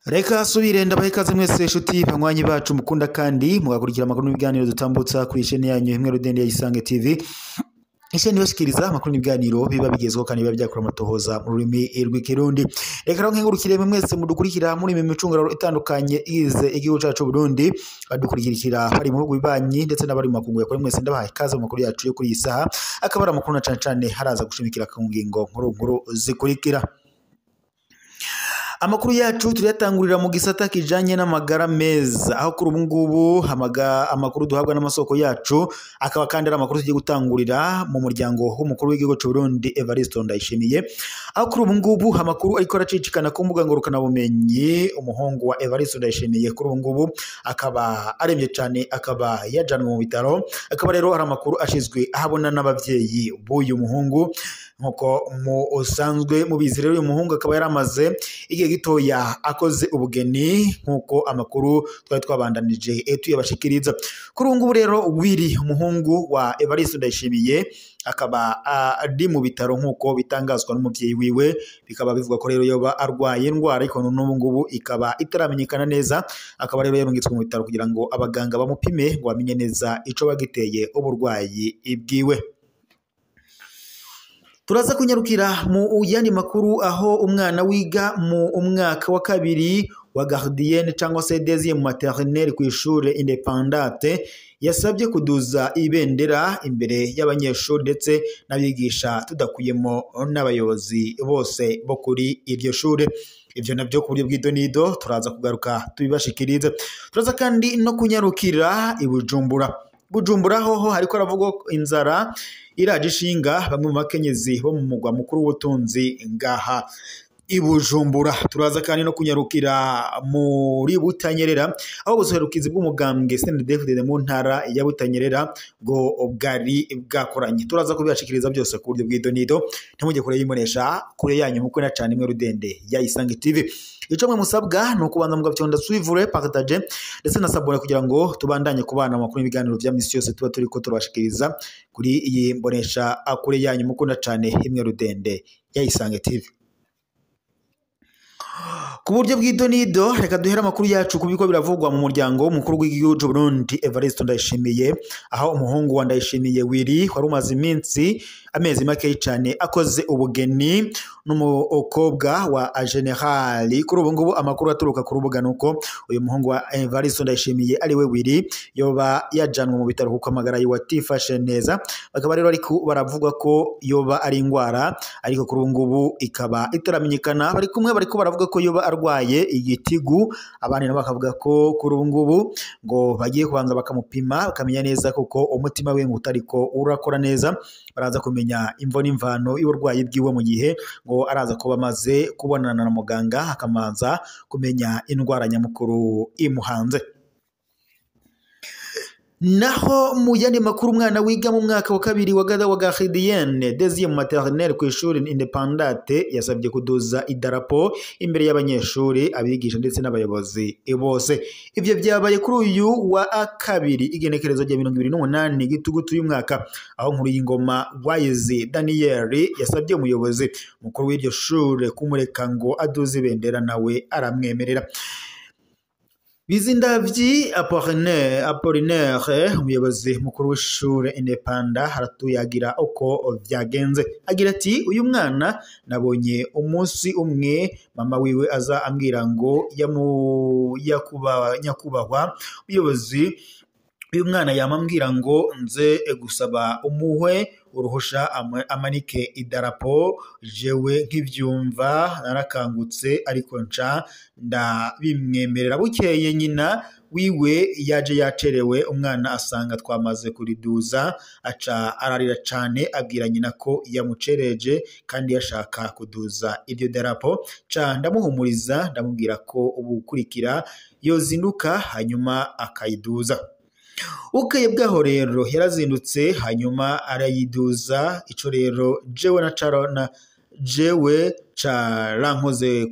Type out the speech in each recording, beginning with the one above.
Reka subire ndabahe ikaze mwese nshuti banywanyi bacu mukunda kandi mugakurikira amakuru n'ibiganiro dutambutsa kuri chaîne yanyu imwe rudende ya Isange TV. Isheni bashikiriza amakuru n'ibiganiro biba bigezweho kandi biba byakora amatohoza mu rurimi rw'ikirundi. Reka rero nkengurukire mwese mudukurikira muri imi micungararo itandukanye igize igihugu cacu Burundi, badukurikira bari mu bihugu bibanyi ndetse n'abari mu makungu yakora, mwese ndabahaye ikaze mu makuru yacu yo kuri iyi saha, akaba ari amakuru na cane cane haraza gushimikira ku ngingo nkuru nkuru zikurikira. Amakuru yacu turiyatangurira mu gisata kijanye n'amagara meza, aho kuri ubu ngubu amakuru duhabwa n'amasoko yacu akaba kandi ari amakuru tugiye gutangurira mu muryango w'umukuru w'igihugu c'u Burundi Evariste Ndayishimiye, aho kuri ubu ngubu amakuru ariko aracicikana ku mbuga ngurukanabumenyi. Umuhungu wa Evariste Ndayishimiye kuri ubu ngubu akaba aremvye cane, akaba yajanwe mu bitaro, akaba rero ari amakuru ashizwe ahabona n'abavyeyi b'uyu muhungu. Nkuko musanzwe mubizi rero, uyu muhungu akaba yaramaze igihe gitoya akoze ubugeni, nkuko amakuru twari twabandanije tuyabashikiriza. Kuri ubu ngubu rero Willy, umuhungu wa Evariste Ndayishimiye, akaba ari mu bitaro nkuko bitangazwa n'umuvyeyi wiwe, bikaba bivugwa ko rero yoba arwaye indwara ariko n'ubu ngubu ikaba itaramenyekana neza. Akaba rero yarungitswe mu bitaro kugira ngo abaganga bamupime ngo bamenye neza ico bagiteye uburwayi bwiwe. Turaza kunyarukira mu yandi makuru, aho umwana wiga mu umwaka wa kabiri wa gardienne cyangwa se deuxième maternelle ku ishure independante yasabye kuduza ibendera imbere y'abanyeshuri ndetse n'abigisha, tudakuyemo n'abayobozi bose bo kuri iryo shure. Ivyo navyo ku buryo bw'idonido turaza kugaruka tubibashikirize. Turaza kandi no kunyarukira i Bujumbura. Bujumbura hoho hariko haravugwa inzara iraje ishinga bamwe mu bakenyezi bo mu mugwa mukuru w'ubutunzi ngaha i Bujumbura. Turaza kandi no kunyarukira muri Butanyerera, aho ubuserukizi bw'umugambwe CNDD-FDD mu ntara ya Butanyerera bwo bwari bwakoranye. Turaza kubibashikiriza byose ku buryo bw'idonido, ntimujye kure y'imonesha kure yanyu mukunda cane imwe rudende ya Isange TV. Ico mwe musabwa ni ukubanza mugafyonda suivre, partage ndetse na sabone kugira ngo tubandanye kubana amakuru n'ibiganiro vya misi yose tuba turiko turabashikiriza kuri iyi mbonesha kure yanyu mukunda cane imwe rudende ya Isange TV. Ku buryo bw'idonido reka duhere amakuru yacu ku biko biravugwa mu muryango mukuru w'igihugu c'u Burundi Evariste Ndayishimiye, aho umuhungu wa Ndayishimiye Willy wari umaze iminsi amezi make cane akoze ubugeni n'umukobwa wa generali. Kuri ubu ngubu amakuru aturuka ku rubuga nuko uyu muhungu wa Evariste Ndayishimiye ari we Willy yoba yajanwe mu bitaro kuko amagara yiwe atifashe neza. Bakaba rero ariko baravuga ko yoba ari ingwara, ariko kuri ubu ngubu ikaba itaramenyekana. Bari kumwe bariko baravuga ko yoba arwaye igitigu, abandi nabo bakavuga ko kuri ubu ngubu ngo bagiye kubanza bakamupima bakamenya neza kuko umutima we ngo utariko urakora neza. Baraza kumenya imvo n'imvano y'uburwayi bwiwe mu gihe ngo araza kuba amaze kubonana na muganga akamanza kumenya indwara nyamukuru imuhanze. Naho mu yandi makuru, umwana wiga mu mwaka wa kabiri wa gada wa gardienne deuxième maternelle ku ishuri independante yasabye kuduza idarapo imbere y'abanyeshuri, abigisha ndetse n'abayobozi bose. Ivyo byabaye kuri uyu wa kabiri igenekerezo rya 28 gitugutu y'umwaka, aho nkuru y'ingoma Wayizi Daniel yasabye umuyobozi mukuru w'iryo shure kumureka ngo aduze ibendera, nawe aramwemerera. Bizindavyi Apollinaire, umuyobozi mukuru w'ishure Indepanda, aratuyagira uko vyagenze. Agira ati: uyu mwana nabonye umunsi umwe mama wiwe aza ambwira ngo nyakubahwa umuyobozi, uyu mwana yamambwira ngo nze gusaba umuhwe uruhusha amanike idarapo. Jewe nkivyumva narakangutse, ariko nca ndabimwemerera. Bukeye nyina wiwe yaje yacerewe, umwana asanga twamaze kuriduza, aca ararira cane abwira nyina ko yamucereje kandi yashaka kuduza iryo darapo. Ca ndamuhumuriza ndamubwira ko ubukurikira yozinduka hanyuma akayiduza. Bukeye bwaho rero yarazindutse hanyuma arayiduza. Ico rero jewe na carona jewe carankoze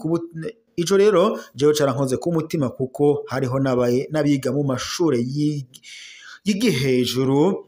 ico rero jewe carankoze ku mutima, kuko hariho n'abiga mu mashure yigi hejuru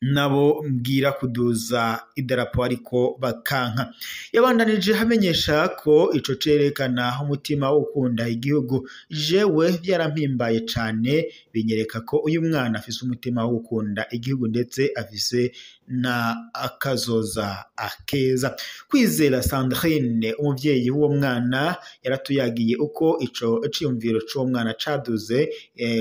Nabo mbwira kuduza idarapo ariko bakanka. Yabandanije hamenyesha ko ico cerekana umutima wo gukunda igihugu. Jewe byarampimbaye cane, binyereka ko uyu mwana afise umutima wo gukunda igihugu ndetse afise na akazoza akeza. Kwizera Sandrine, umuvyeyi w'uwo mwana, yaratuyagiye uko ico ciyumviro c'uwo mwana caduze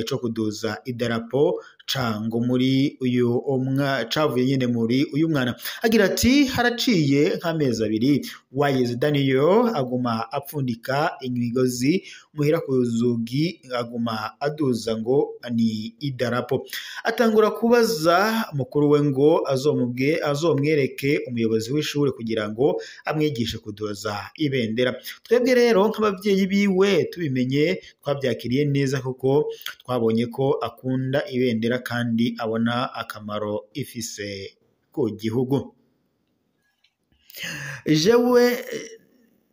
co kuduza idarapo cango muri uyu umwa cavuye nyene muri uyu mwana. Agira ati haraciye nk'amezi 2 Wayeze Daniel aguma apfundika imigozi muhira ku zugi, aguma aduza ngo ni idarapo. Atangura kubaza mukuru we ngo azomwereke umuyobozi w'ishure kugira ngo amwigishe kuduza ibendera. Twebwe rero nk'abavyeyi biwe tubimenye twabyakiriye neza kuko twabonye ko akunda ibendera kandi abona akamaro ifise ku gihugu. Jewe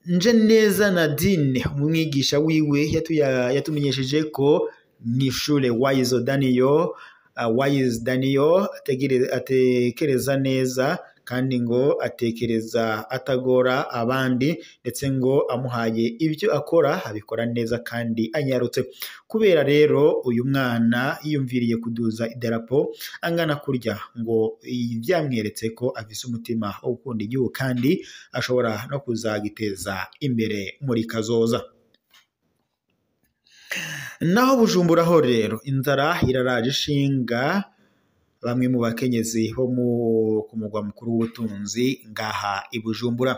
nje neza Nadine, umwigisha wiwe, yatumenyesheje ko mw'ishure Wise Daniel atekereza neza kandi ngo atekereza atagora abandi, ndetse ngo amuhaye ibyo akora abikora neza kandi anyarutse. Kubera rero uyu mwana yiyumviriye kuduza idarapo angana kurya, ngo byamweretse ko afise umutima wo gukunda igihugu kandi ashobora no kuzagiteza imbere muri kazoza. Naho Bujumbura ho rero inzara iraraje ishinga bamwe mu bakenyezi bo ku mugwa mukuru w'ubutunzi ngaha i Bujumbura.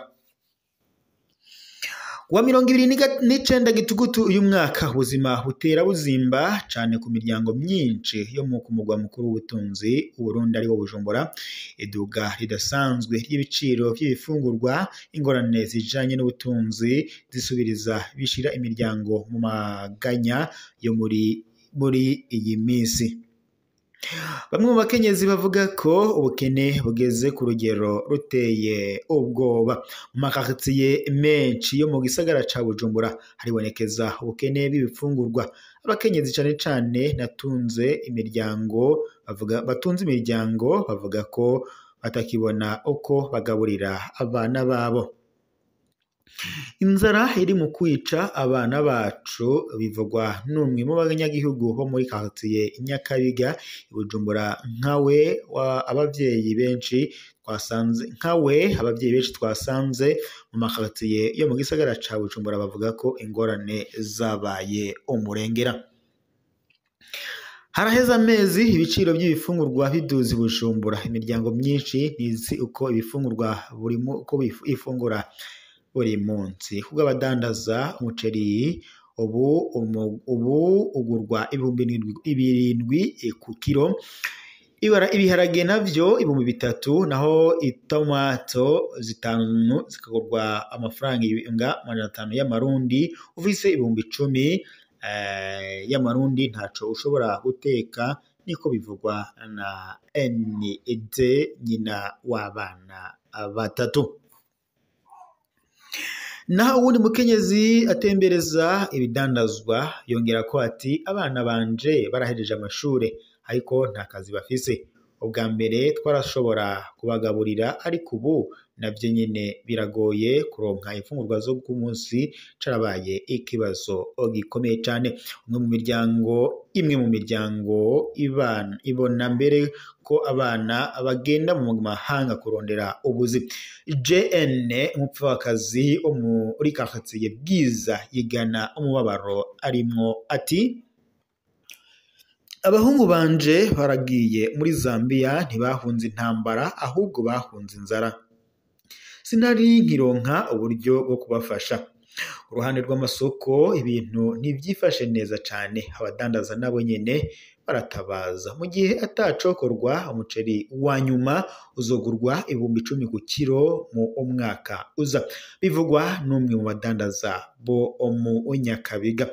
Wa 29 Gitugutu uyu mwaka, ubuzima butera buzimba cane ku miryango myinshi yo ku mugwa mukuru w'ubutunzi Uburundi ari wo Bujumbura. Iduga ridasanzwe ry'ibiciro by'ibifungurwa, ingorane zijanye n'ubutunzi zisubiriza bishira imiryango mu maganya yo muri iyi minsi. Bamwe mu bakenyezi bavuga ko ubukene bugeze ku rugero ruteye ubwoba. Mu makaritsiye menshi yo mu gisagara ca Bujumbura haribonekeza ubukene bw'ibifungurwa. Abakenyezi cane cane natunze imiryango bavuga batunze imiryango bavuga ko batakibona uko bagaburira abana babo. Inzara iri mu kwica abana bacu bivugwa n'umwe mu banyagihugu bo muri quartier Nyakabiga i Bujumbura. Nkawe abavyeyi benshi twasanze mu makartier yo mu gisagara ca Bujumbura bavuga ko ingorane zabaye umurengera. Haraheze amezi ibiciro by'ibifungurwa biduze i Bujumbura. Imiryango myinshi ntizi uko ibifungurwa uko ifungura buri munsi. Kubw'abadandaza, umuceri ubu ugurwa 7,000 ku kiro, ibiharage navyo 3,000, naho itomato 5 zikagurwa amafaranga 500 y'amarundi. Ufise 10,000 y'amarundi ntaco ushobora guteka, niko bivugwa na ND nyina w'abana 3. Naho uwundi mukenyezi atembereza ibidandazwa yongera ko ati abana banje barahejeje amashure ariko nta kazi bafise. Ubwa mbere twarashobora kubagaburira ariko ubu navyo nyene biragoye kuronka imfungurwa zo ku munsi, carabaye ikibazo gikomeye cane. Imwe mu miryango ibona mbere ko abana bagenda mu mahanga kurondera ubuzi. JN, umupfakazi wo muri quartier Bwiza, yigana umubabaro arimwo ati abahungu banje baragiye muri Zambia, ntibahunze intambara ahubwo bahunze inzara. Sinari nkironka uburyo bwo kubafasha. Uruhande rw'amasoko ibintu ntibyifashe neza cane, abadandaza nabo nyene baratabaza. Mu gihe atacokorwa, umuceri wa nyuma uzogurwa 10,000 ku kiro mu umwaka uza, bivugwa n'umwe mu badandaza bo mu Nyakabiga.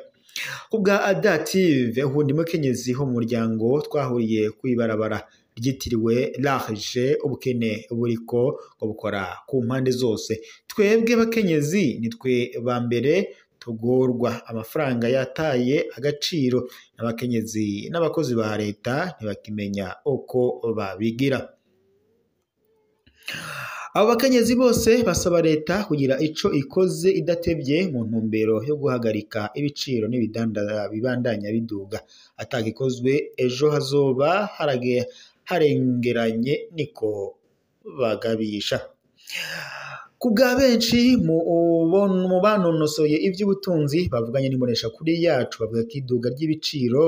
Kubwa Adative, uwundi mukenyezi wo mu muryango twahuriye kw'ibarabara ryitiriwe Large, ubukene buriko ngo bukora ku mpande zose. Twebwe bakenyezi nitwe ba mbere tugorwa, amafaranga yataye agaciro, n'abakenyezi n'abakozi ba leta ntibakimenya uko babigira. Abo bakenyezi bose basaba leta kugira ico ikoze idatevye mu ntumbero yo guhagarika ibiciro n'ibidandazwa bibandanya biduga. Atagikozwe ejo hazoba harengeranye, niko bagabisha. Ku bwa benshi mu banonosoye ivy'ubutunzi bavuganye n'imboneshakure yacu, bavuga ko iduga ry'ibiciro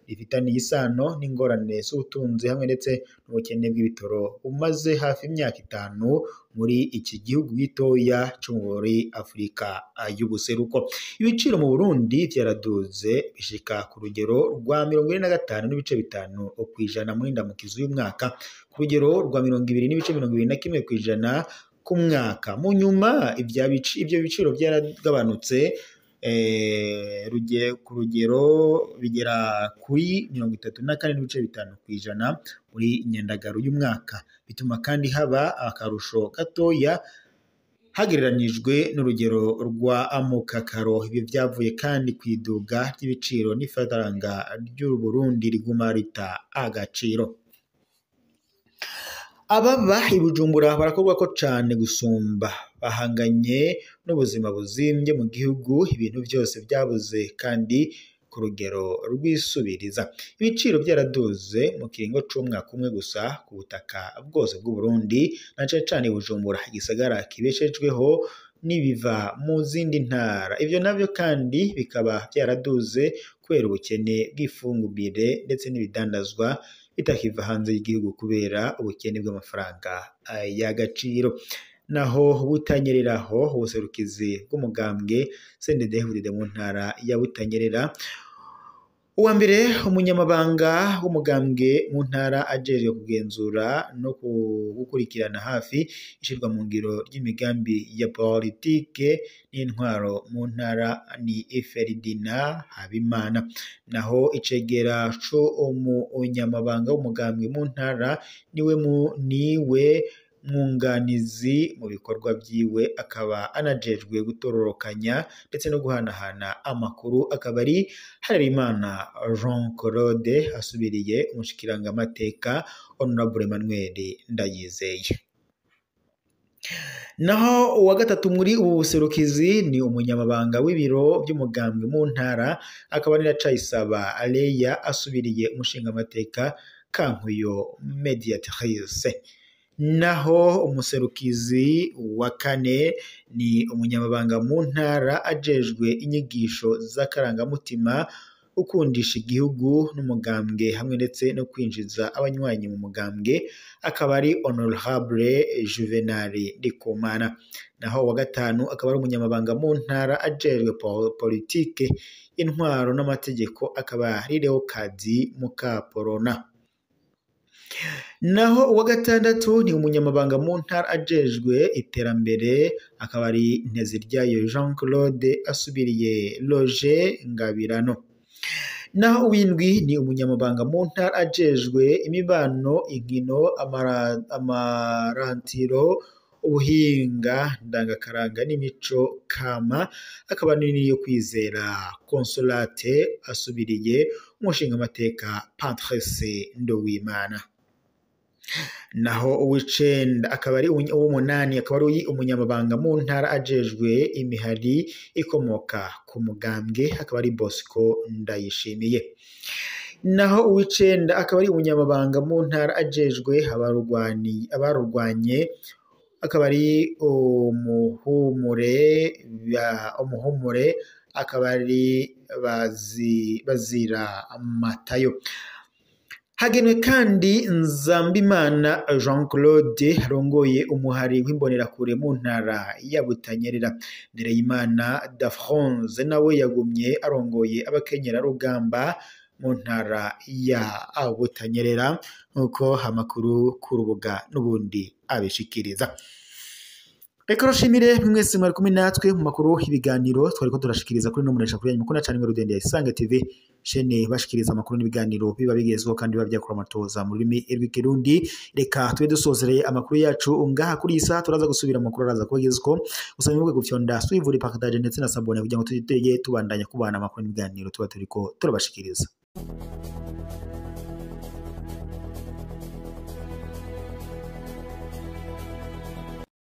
rifitaniye isano n'ingorane z'ubutunzi hamwe ndetse n'ubukene bw'ibitoro bumaze hafi imyaka 5 muri iki gihugu gitoya co muri Afurika y'ubuseruko. Ibiciro mu Burundi vyaraduze bishika ku rugero rwa 45.5% muri ndamukizo y'umwaka, ku rugero rwa 20.21% ku mwaka. Mu nyuma ivyo biciro vyaragabanutse ku rugero bigera kuri 34.5% muri nyandagaro y'umwaka, bituma kandi haba akarusho gatoya hagereranijwe n'urugero rwa amukakaro. Ibyo vyavuye kandi kw'iduga ry'ibiciro n'ifaranga ry'u Burundi riguma rita agaciro. Ababa i Bujumbura barakorwako cane gusumba, bahanganye n'ubuzima buzimvye mu gihugu, ibintu vyose vyabuze kandi ku rugero rwisubiriza. Ibiciro vyaraduze mu kiringo c'umwaka umwe gusa ku butaka bwose bw'u Burundi, na cane cane i Bujumbura, igisagara kibeshejweho n'ibiva mu zindi ntara. Ivyo navyo kandi bikaba vyaraduze kubera ubukene bw'ifumbire ndetse n'ibidandazwa bitakiva hanze y'igihugu kubera ubukene bw'amafaranga y'agaciro. Naho Butanyereraho, ubuserukizi bw'umugambwe CNDD-FDD mu ntara ya Butanyerera, uwa mbere umunyamabanga w'umugambwe mu ntara ajejwe kugenzura no gukurikirana hafi ishirwa mu ngiro ry'imigambi ya politike n'intwaro mu ntara ni Ferdinand Habimana. Naho icegera c'umunyamabanga w'umugambwe mu ntara niwe mwunganizi mu bikorwa vyiwe, akaba anajejwe gutororokanya ndetse no guhanahana amakuru, akaba ari Harerimana Jean Claude asubiriye umushikirangamateka Honorable Emmanuel Ndayizeye. Naho uwa gatatu muri ubu buserukizi ni umunyamabanga w'ibiro by'umugambwe mu ntara, akaba ari Ndacayisaba Aleya asubiriye umushingamateka Kankuyo Mediatrice. Naho umuserukizi wa kane ni umunyamabanga mu ntara ajejwe inyigisho z'akarangamutima, ukundisha igihugu n'umugambwe hamwe ndetse no kwinjiza abanywanyi mu mugambwe, akaba ari Honorable Juvenal Ndikumana. Naho wa gatanu akaba ari umunyamabanga mu ntara ajejwe politike, intwaro n'amategeko, akaba ari Leokadi Mukaporona. Naho uwa gatandatu ni umunyamabanga mu ntara ajejwe iterambere, akaba ari Nteziryayo Jean Claude asubiriye Roger Ngabirano. Naho uwindwi ni umunyamabanga mu ntara ajejwe imibano, inkino, amarantiro, ubuhinga ndangakaranga n'imico kama, akaba niyo kwizera Consolate asubiriye umushingamateka Patrice Nduwimana. Naho uw'icenda akaba ari uw'umunani akaba ari umunyamabanga mu ntara ajejwe imihari ikomoka ku mugambwe, akaba ari Bosco Ndayishimiye. Naho uw'icenda akaba ari umunyamabanga mu ntara ajejwe abarurwanye, akaba ari umuhumure, akaba ari Bazira Matayo. Hagenwe kandi Nzambimana Jean Claude arongoye umuhari w'imbonerakure mu ntara ya Butanyerera. Ndereyimana Dafronze nawe yagumye arongoye abakenyerarugamba mu ntara ya Butanyerera, nk'uko amakuru ku rubuga n'ubundi abishikiriza. Reka rushimire mwese mwari kumwe natwe mu makuru y'ibiganiro twariko turashikiriza kuri no munesha kuri yanyu mukunda cyane Rudende ya Isange TV, shene bashikiriza amakuru n'ibiganiro biba bigezweho kandi biba byakora amatoza mu rurimi rw'ikirundi. Reka tube dusozereye amakuru yacu ngaha kuri iyi saha, turaza gusubira amakuru araza kubagezako. Gusa mwibuke gufyonda suivre, partage ndetse na sabone kugira ngo tujye tubandanya kubana amakuru n'ibiganiro tuba turiko turabashikiriza.